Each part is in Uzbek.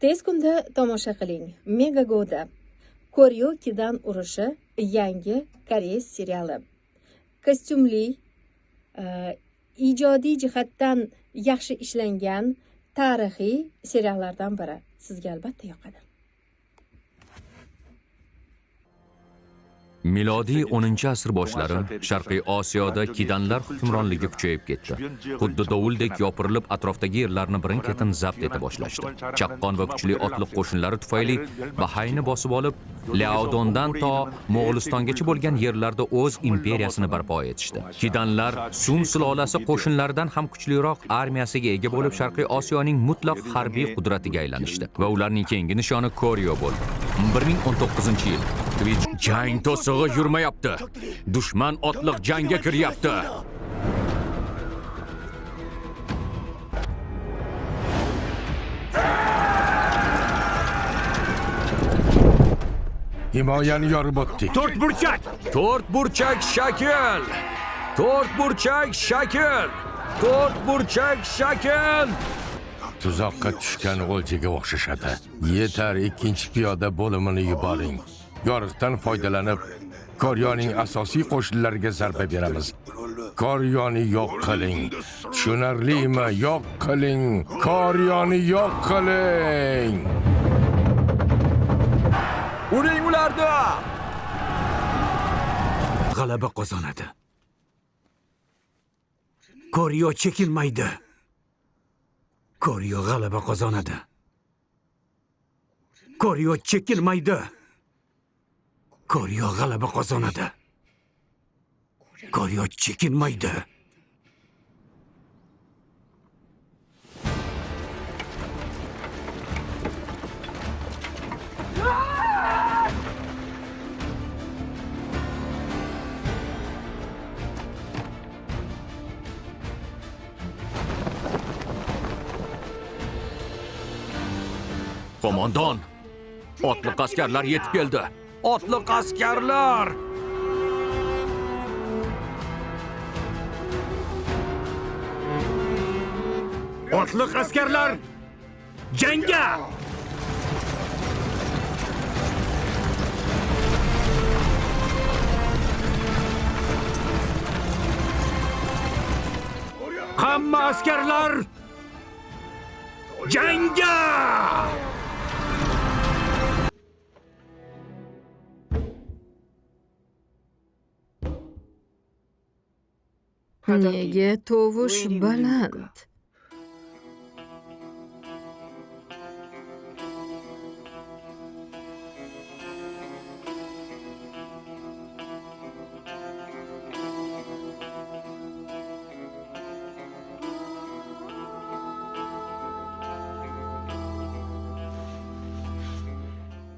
Tez kunda tomosha qiling. Megagoda Koryo Kidan urushi yangi koreys seriali. Kostyumli, ijodiy jihatdan yaxshi ishlangan tarixiy seriallardan biri. Sizga albatta yoqadi. Milodiy 10-asr boshlari Sharqiy Osiyoda kidanlar hukmronligi kuchayib ketdi. Xuddi dovuldek yopirilib atrofdagi yerlarni birin-ketin zabt eta boshlashdi. Chaqqon va kuchli otliq qo'shinlari tufayli Bahayni bosib olib, Leodondan to Mo'g'ulistongacha bo'lgan yerlarda o'z imperiyasini barpo etishdi. Kidanlar Sun sulolasi qo'shinlaridan ham kuchliroq armiyasiga ega bo'lib, Sharqiy Osiyoning mutlaq harbiy qudratiga aylanishdi va ularning keyingi nishoni Koryo bo'ldi. 1019-yil. Jang to'sig'i yurmayapti. Dushman otliq jangga kiryapti. Himoyani yorib o'tdik. To'rt burchak! To'rt burchak shakl. To'rt burchak shakl. To'rt burchak shakl. Tuzoqqa tushgan o'ljaga o'xshashadi. Yetar, ikkinchi piyoda bo'limini yuboring. Yorug'dan foydalanib, Koryoning asosiy qo'shinlariga zarba beramiz. Koryoni yo'q qiling. Tushunarlimi? Yo'q qiling. Koryoni yo'q qiling. Uring ularni! G'alaba qozonadi. Koryo chekinmaydi. Koryo g'alaba qozonadi. Koryo chekinmaydi. Koryo g'alaba qozonadi. Koryo chekinmaydi. Qo'mondon, otliq askarlar yetib keldi. Otliq askarlar! Otliq askarlar jangga! Hamma askarlar jangga! Nega tovush baland?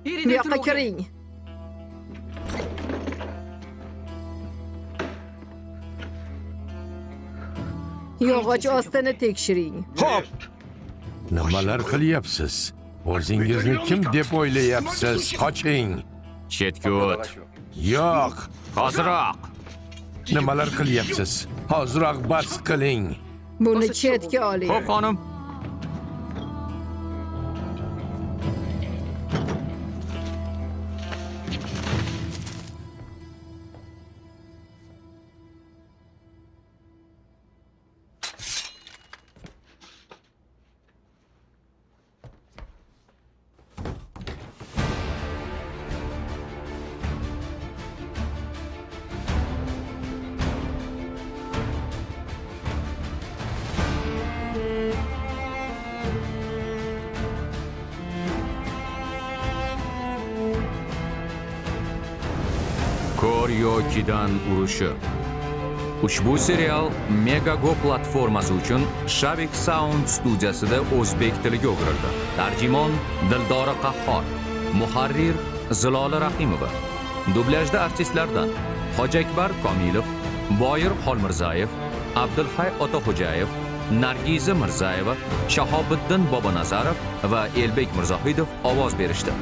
Bu yoqqa kiring. Yog'och ostini tekshiring. Xo'p, Nimalar qilyapsiz? O'zingizni kim deb o'ylayapsiz? Qoching. Chetga o't. Yo'q. Hoziroq. Nimalar qilyapsiz? Hoziroq bas qiling. Buni chetga oling. Xo'p, xonim. Koryo Kidan urushi. Ushbu serial Megago platformasi uchun Shavik Sound studiyasida o'zbek tiliga o'girildi. Tarjimon Dildora Qahhor, muharrir Zilola Rahimova. Dublyajda artistlardan Hoji Akbar Komilov, Boyir Xolmirzayev, Abdulhay Otaxo'jayev, Nargiza Mirzayeva, Shahobiddin Bobonazarov va Elbek Mirzohidov ovoz berishdi.